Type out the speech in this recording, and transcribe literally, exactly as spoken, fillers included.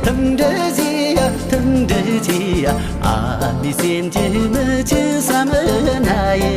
ཐུང་འདྲ་ཅི་ཡ་ཐུང་འདྲ་ཅི་ཡ། ཨ་མི་སེམས་ཀྱི་མི་ཆེན་ས་མི་ན་ཡ།